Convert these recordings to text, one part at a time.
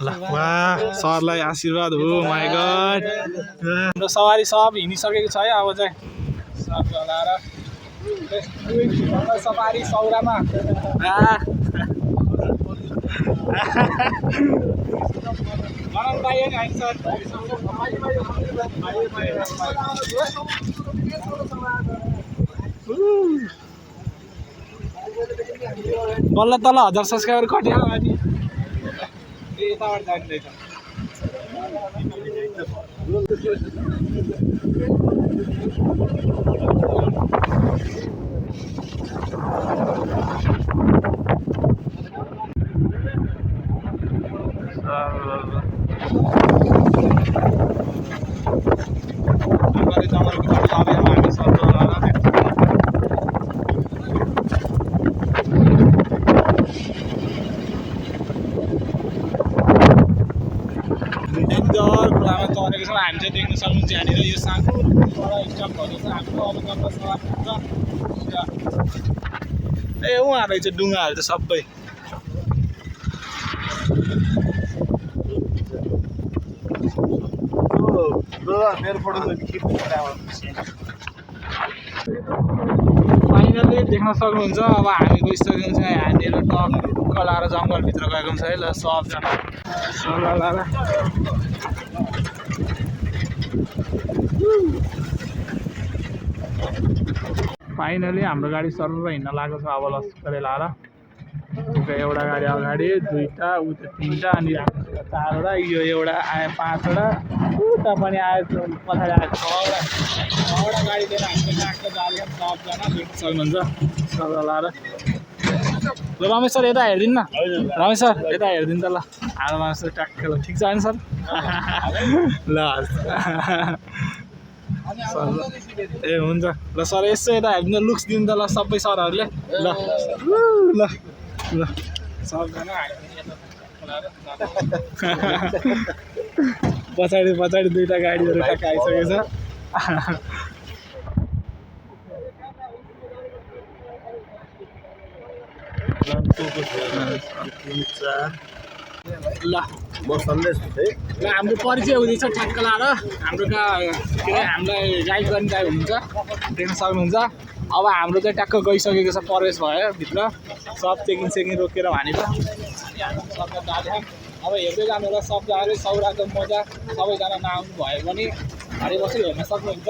वाह सरलाई आशीर्वाद हो माई गॉड हाम्रो सवारी सब हिँडिसकेको छ है अब चाहिँ सब लगाएर सवारी सौरामा बल्ल तल 1000 सब्सक्राइबर कट्यो अनि यताबाट जाँदैछ हामी चाहिँ देख्न सक्नुहुन्छ यहाँनिर यो सानो स्टपहरू छ हाम्रो अब गर्न सक्नुहुन्छ ए उहाँ रहेछ डुङ्गाहरू त सबै फाइनली देख्न सक्नुहुन्छ अब हामी गइसकेको छ यहाँनिर टक्क लाएर जङ्गलभित्र गएको छ है ल सबजना सल्लाह लाएर फाइनली हाम्रो गाडी सर्व हिँड्न लागेको छ अब लस्करले लाएर एउटा गाडी अगाडि दुईवटा उता तीनवटा अनि 4वटा यो एउटा आयो 5वटा उता पनि आयो पछाडि आयो 6वटा गाडी लिएर हामीले ट्याक्क जाने सबजना देख्न सक्नुहुन्छ सर्व लाएर ल रमेश सर यता हेरिदिनु न रमेश सर यता हेरिदिनु त ल आएर सर ट्याक्क ल ठिक छ होइन सर ल ए हुन्छ ल सर यसो यता हेरिदिनु लुक्स दिनु त ल सबै सरहरूले ल ल ल सबजना पछाडि पछाडि दुईवटा गाडीहरू ट्याक्क आइसकेको छ ल म सन्देश है ल हाम्रो परिचय हुँदैछ ठ्याक्क लाएर हाम्रो के अरे हामीलाई गाइड गर्ने दाइ हुनुहुन्छ देख्न सक्नुहुन्छ अब हाम्रो चाहिँ ट्याक्क गइसकेको छ प्रवेश भयो भित्र सब चेकिङ रोकेर हामी त अब हेर्दै जानु होला सबजनाले सौराको मजा सबैजना नआउनु भयो भने घरि बसेर हेर्न सक्नुहुन्छ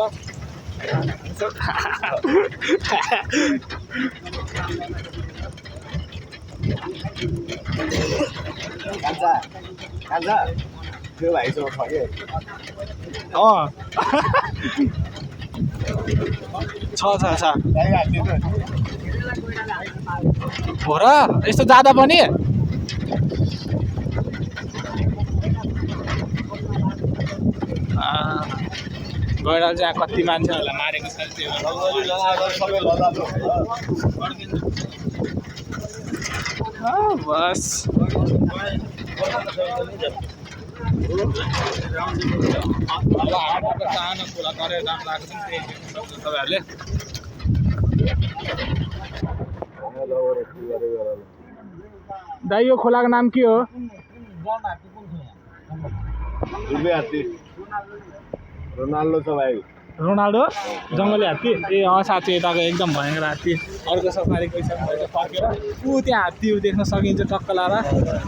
त्यो भाइसँग छ कि छ हो र यस्तो जाँदा पनि गएर चाहिँ कति मान्छेहरूलाई मारेको छ बस सानो कुरा गरेर दाम लाग्छ तपाईँहरूले दाइ यो खोलाको नाम के हो रोनाल्डो छ भाइ रोनाल्डो जङ्गली हात्ती ए साँच्चै यताको एकदम भयङ्कर हात्ती अर्को सफारी गइसक्नु फर्केर ऊ त्यहाँ हात्तीहरू देख्न सकिन्छ टक्क लाएर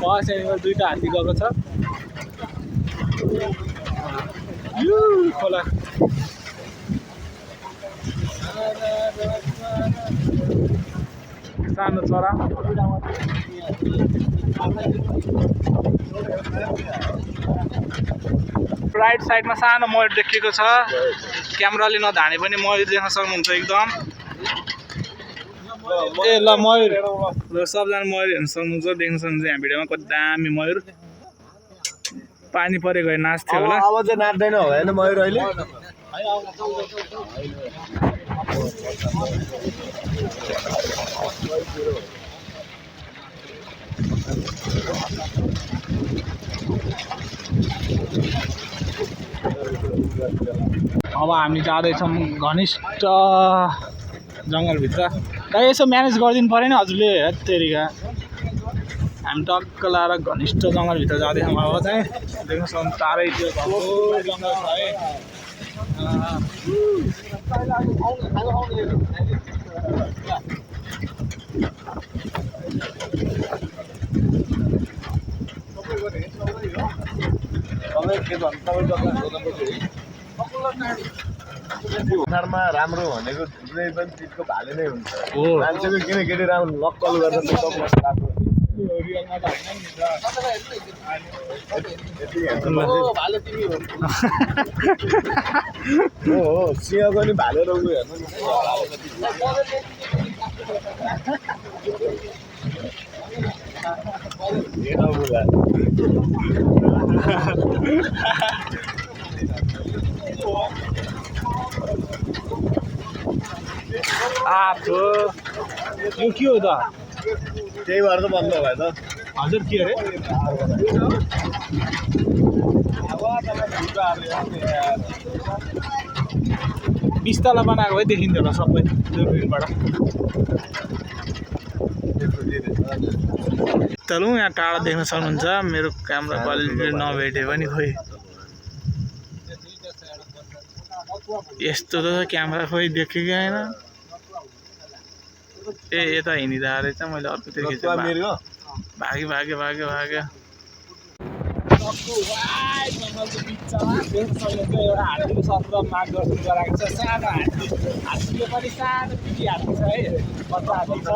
पछाडि दुईवटा हात्ती गएको छ यो खोला सानो चरा राइट साइडमा सानो मयूर देखिएको छ क्यामेराले नधाने पनि मयूर देख्न सक्नुहुन्छ एकदम ए ल मयूर ल सबजना मयूर हेर्न सक्नुहुन्छ देख्न सक्नुहुन्छ यहाँ भिडियोमा कति दामी मयूर पानी परेको भए नाच्थ्यो होला अब चाहिँ नाच्दैन होला हैन मयूर अहिले अब हामी जाँदैछौँ घनिष्ठ जङ्गलभित्र र यसो म्यानेज गरिदिनु पऱ्यो नि हजुरले हेत्तेरिका हामी टक्क लाएर घनिष्ठ जङ्गलभित्र जाँदैछौँ। अब चाहिँ देख्न सक्नु तारै त्यो भएको जङ्गल छ है। संसारमा राम्रो भनेको जुनै पनि चिजको भाले नै हुन्छ। हो मान्छेको किन केटी राम्रो नक्कल गर्छ रियलमा त होइन नि हो सिंहको नि भाले रौँ हेर्नु आफो यो के हो त? त्यही भएर त बन्द भयो त। हजुर के अरे? बिस्ताला बनाएको है देखिन्थ्यो होला सबै दुर्बिनबाट। चलौँ यहाँ टाढा देख्न सक्नुहुन्छ मेरो क्यामेरा क्वालिटी नभेटे पनि खोइ यस्तो त क्यामेरा खोइ देखेकै होइन। ए यता हिँडिरहेको रहेछ मैले अर्कोतिर खिचेँ भाग्यो भाग्यो भाग्यो भाग्यो। जङ्गलको बिचमा देख्न सक्नुहुन्छ एउटा हात्तीको सत्र मार्गदर्शन गराएको छ। सानो हात्ती हात्तीले पनि सानो पिटी हात्ती छ है बच्चा हात्ती छ।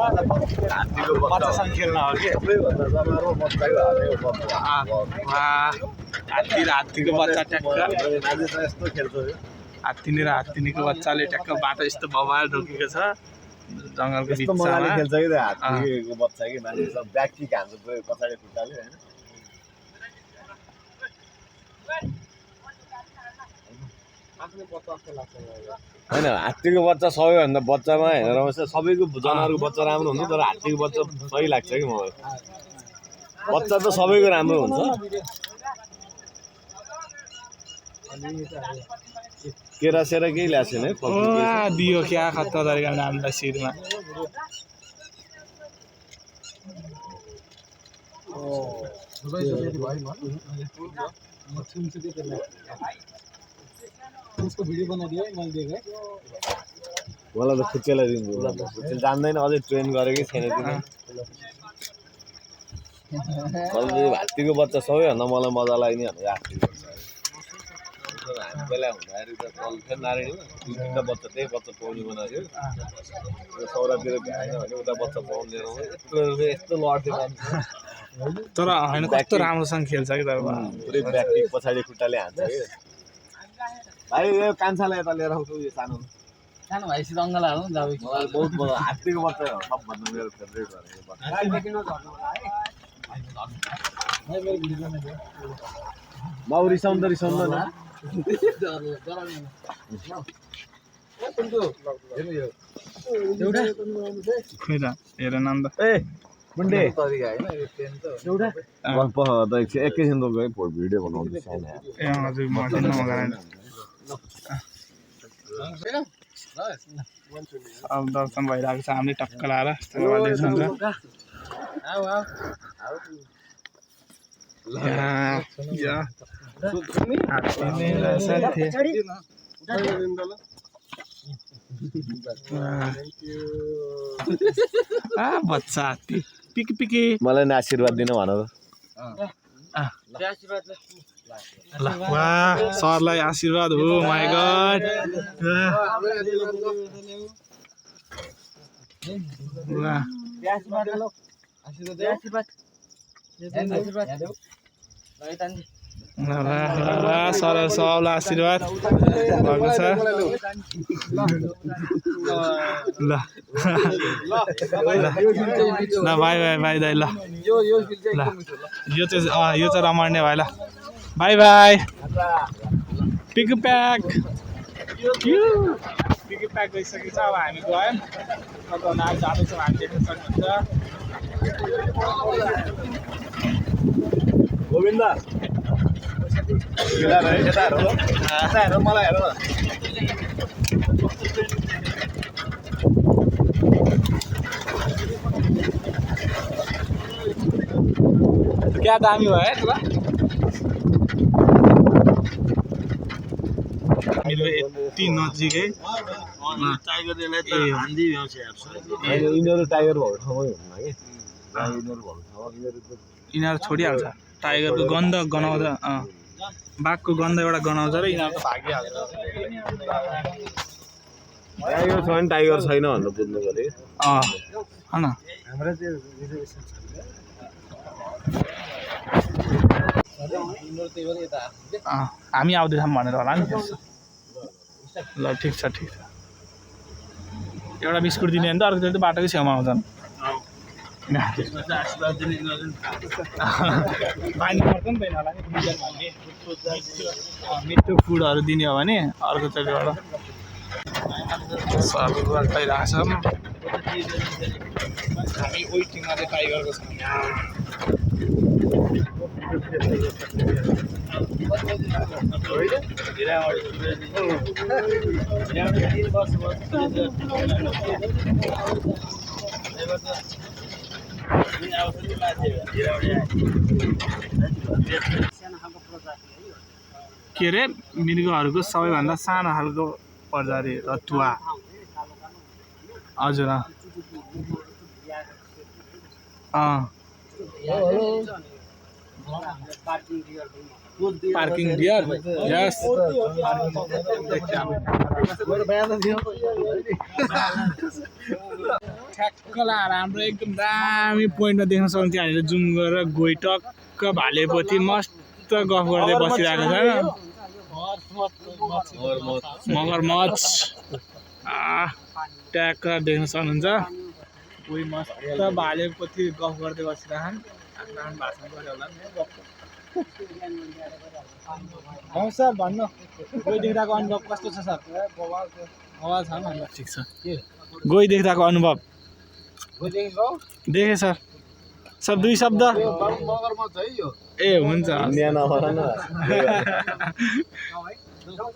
बच्चासँग खेल्न हो कि हात्ती र हात्तीको बच्चा ट्याक्क यस्तो खेल्छ हात्तिनी र हात्तिनीको बच्चाले ट्याक्क बाटो यस्तो बबाल ढोकेको छ जङ्गलको बिचमा खेल्छ कि हात्तीको बच्चा कि मान्छे सब ब्याक किक हान्छ पछाडि खुट्टाले होइन हात्तीको बच्चा सबैभन्दा बच्चामा हेरेर आउँछ सबैको जनावरको बच्चा राम्रो हुन्छ तर हात्तीको बच्चा सही लाग्छ कि मलाई बच्चा त सबैको राम्रो हुन्छ केरा सेरा केही ल्याएको छैन है दियो क्या खतरा तरिका नामलाई शिरमा उसको भिडियो बनाइदियो है मैले देखेँ मलाई त खुच्चेलाई दिन्छु खुच्चे जान्दैन अझै ट्रेन गरेकै छैन हात्तीको बच्चा सबैभन्दा मलाई मजा लाग्ने भनेको हात्तीको बच्चा हामी बेला हुँदाखेरि त तल नारायणीमा दुईवटा बच्चा त्यही बच्चा पाउने बनाएको थियो सौरातिर भ्याएन भने उता बच्चा पाउँदैन यस्तो लड्थ्यो मान्छे तर होइन कस्तो राम्रोसँग खेल्छ कि तर पुरै ब्याक किक पछाडि खुट्टाले हान्छ कि भाइ यो कान्छालाई यता लिएर आउँछु यो सानो सानो भाइसित अङ्गला हालौँ न मलाई बहुत मजा हात्तीको बच्चा सबभन्दा मेरो फेभरेट भनेको बाउ रिसाउँदा रिसाउँदैन खोइ त हेर नाम त ए मुन्डे एकैछिन तपाईँ भिडियो बनाउँदै छैन ए हजुर म चाहिँ नमगाएर अब दर्शन भइरहेको छ हामीले टक्क लाएर बच्चा हात्ती पिकी पिकी मलाई आशीर्वाद दिन भन ल वाह सरलाई आशीर्वाद हो माय गॉड सर सबलाई आशीर्वाद भएको छ ल ल बाई बाई बाई दाइ ल यो चाहिँ रमाउने भाइ ल बाई बाई पिक प्याक पिक प्याक गइसकेको छ अब हामी गयौँ अब जाँदैछौँ हामी देख्न सक्नुहुन्छ गोविन्द मलाई हेर क्या दामी भयो है तर मेरो यति नजिकै यिनीहरू टाइगर भएको ठाउँमै हुन्न कि यिनीहरू भएको ठाउँमा यिनीहरू छोडिहाल्छ टाइगरको गन्ध गनाउँदा बाघको गन्ध एउटा गनाउँछ र यिनीहरू त भागिहाल्छ टाइगर छ भने टाइगर छैन भनेर बुझ्नु पऱ्यो होइन हामी आउँदैछौँ भनेर होला नि ल ठिक छ एउटा बिस्कुट दिने भने त अर्कोचोटि त बाटोकै छेउमा आउँछन् बानी पर्छ नि त यिनीहरूलाई मिठो फुडहरू दिने हो भने अर्कोचोटिबाट सरहरू पाइरहेको छौँ हामी वेटिङमा चाहिँ टाइगरको छौँ के अरे मृगहरूको सबैभन्दा सानो खालको प्रजाति रतुवा हजुर पार्किङ डियर यस ठ्याक्क लाएर हाम्रो एकदम दामी पोइन्टमा देख्न सक्छौँ हामीले जुम गरेर गई टक्क भालेपोथी मस्त गफ गर्दै बसिरहेको छ मगरमच्छ ट्याक्क देख्न सक्नुहुन्छ कोही मस्त भालेपोथी गफ गर्दै बसिरहन् भाषण गऱ्यो होला नि सर भन्नु गई देख्दाको अनुभव कस्तो छ सर आवाज छ नि ठिक छ गई देख्दाको अनुभव देखेँ सर सर 2 शब्द ए हुन्छ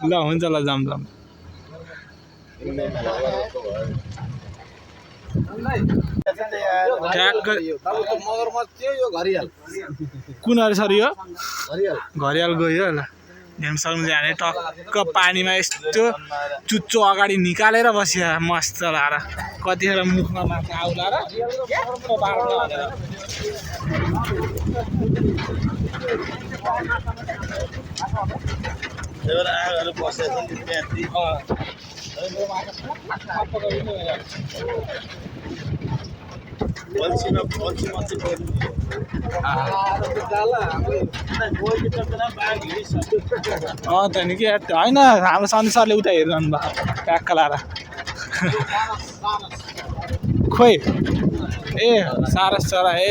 ल हुन्छ ल जाम कुन अरे सर यो घरियाल गयो ल हेर्न सक्नुहुन्छ यहाँले टक्क पानीमा यस्तो चुच्चो अगाडि निकालेर बस्यो मस्त लाएर कतिखेर मुखमा माछा आउला त नि के होइन हाम्रो सन्देश सरले उता हेरिरहनु भयो ट्याक्क लाएर खोइ ए सारस चरा ए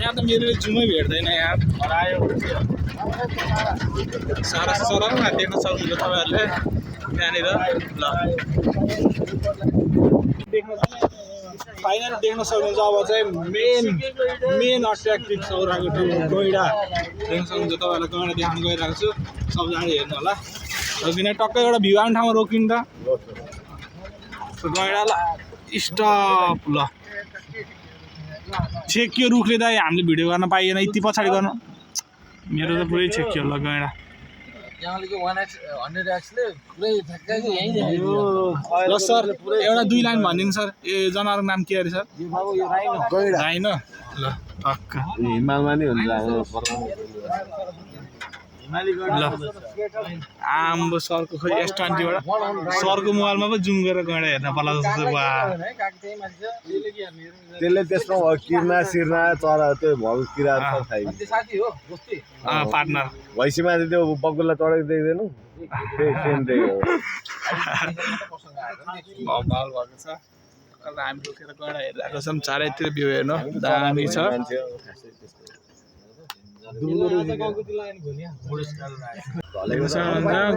यहाँ त मेरो जुमै भेट्दैन यहाँ हरायो सारस चरा देख्न सक्नुहुन्छ तपाईँहरूले त्यहाँनिर ल फाइनल देख्न सक्नुहुन्छ अब चाहिँ मेन अट्र्याक्टिभ चौराको गैडा देख्न सक्नुहुन्छ तपाईँहरूलाई गैडा देखाउन गइरहेको छु सबैजनाले हेर्नु होला किन टक्कै एउटा भ्यू आउने ठाउँमा रोकिनु त गैडा ल स्टप ल छेकियो रुखले त हामीले भिडियो गर्न पाइएन यति पछाडि गर्नु मेरो त पुरै छेकियो ल गैडा ल सर एउटा 2 लाइन भनिदिनु सर ए जनावरको नाम के अरे सर राइन ल टक्क हिमालमा नि हुन्छ ल आम्बो सरको खोइ S20बाट सरको मोबाइलमा पो जुम गरेर गएर हेर्न पर्ला जस्तो वा त्यसले त्यसमा किर्ना सिर्ना चरा त्यो भएको किराहरू सब खाइन्छ पार्टनर भैँसीमा त्यो बगुल्ला चढेको देख्दैनौ सेम त्यही हो भल भएको छ हामी रोकेर गएर हेरिरहेको छौँ चारैतिर भ्यू हेर्नु दामी छ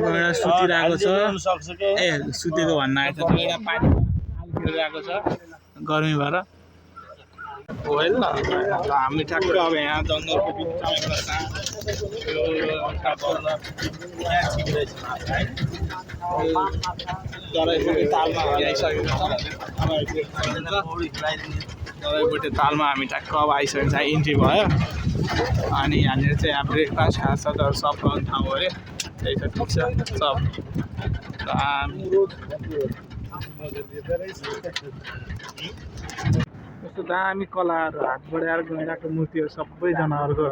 गैडा सुतिरहेको छ ए सुतेको भन्न आएछ गैडा पानी खेलिरहेको छ गर्मी भएर होइन हामी ठ्याक्क अब यहाँ जङ्गलको बिचमा तालमा आइसकेको छ दबाईबोटे तालमा हामी टक्क अब आइसकेको छ इन्ट्री भयो अनि यहाँनिर चाहिँ यहाँ ब्रेकफास्ट खाजासाजाहरू सब पाउने ठाउँ अरे त्यही छ ठिक छ सब कस्तो दामी कलाहरू हात बढाएर गइरहेको मूर्तिहरू सबैजनाहरूको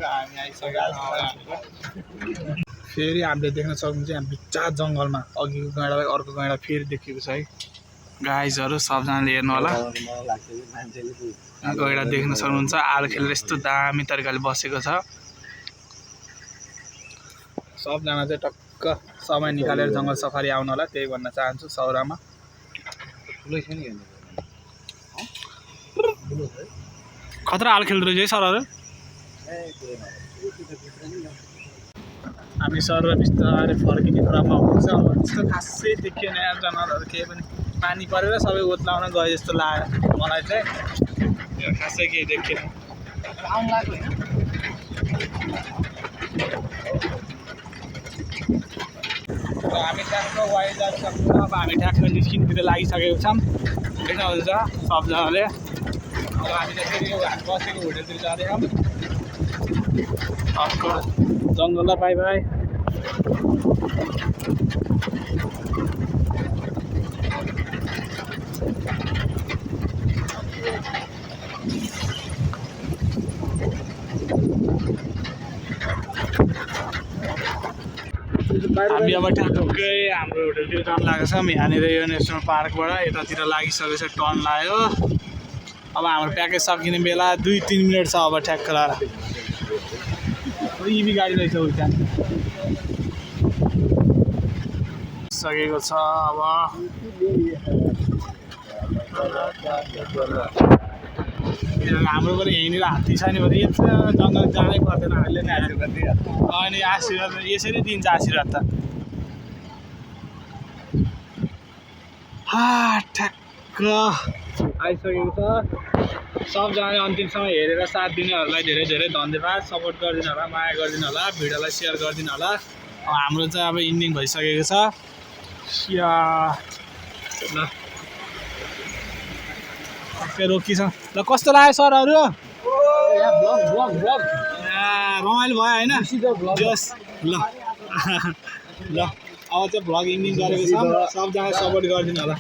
हामी आइसकेका फेरि हामीले देख्न सक्नुहुन्छ यहाँ बिच्चा जङ्गलमा अघिको गैँडालाई अर्को गैँडा फेरि देखिएको छ है गाइजहरू सबजनाले हेर्नु होला गैँडा देख्न सक्नुहुन्छ आलो खेलेर यस्तो दामी तरिकाले बसेको छ सबजना चाहिँ टक्क समय निकालेर जङ्गल सफारी आउनु होला त्यही भन्न चाहन्छु सौरामा खतरा आलो खेल्दो रहेछ है सरहरू हामी सर बिस्तारै फर्किने क्रममा हुनुहुन्छ अब त्यस्तो खासै देखिएन यहाँ जनावरहरू केही पनि पानी परेर सबै ओत्लाउन गए जस्तो लाग्यो मलाई चाहिँ खासै केही देखिएन हामी ट्याक्क वाइ जान्छौँ अब हामी ट्याक्क निस्किनतिर लागिसकेको छौँ देख्नुहुन्छ सबजनाले अब हामी त फेरि यो हामी बसेको होटेलतिर जाँदैछौँ जङ्गललाई बाई बाई हामी अब ठ्याक्कै हाम्रो होटलतिर टर्न लागेको छौँ यहाँनिर यो नेसनल पार्कबाट यतातिर लागिसकेको छ टर्न लाग्यो अब हाम्रो प्याकेज सकिने बेला 2-3 मिनट छ अब ठ्याक्क लाएर इभी गाडी रहेछ उता सकेको छ अब हाम्रोबाट यहीँनिर हात्ती छैन भने जङ्गल जानै पर्दैन हामीले नै अनि आशीर्वाद यसरी दिन्छ आशीर्वाद त ठ्याक्क आइसकेको छ सबजनाले अन्तिमसम्म हेरेर साथ दिनेहरूलाई धेरै धेरै धन्यवाद सपोर्ट गरिदिनु होला माया गरिदिनु होला भिडियोलाई सेयर गरिदिनु होला हाम्रो चाहिँ अब इन्डिङ भइसकेको छ ल टक्कै रोकिछ ल कस्तो लाग्यो सरहरू रमाइलो भयो होइन जस ल ल अब चाहिँ भ्लग इन्डिङ गरेको छ सबजना सपोर्ट गरिदिनु होला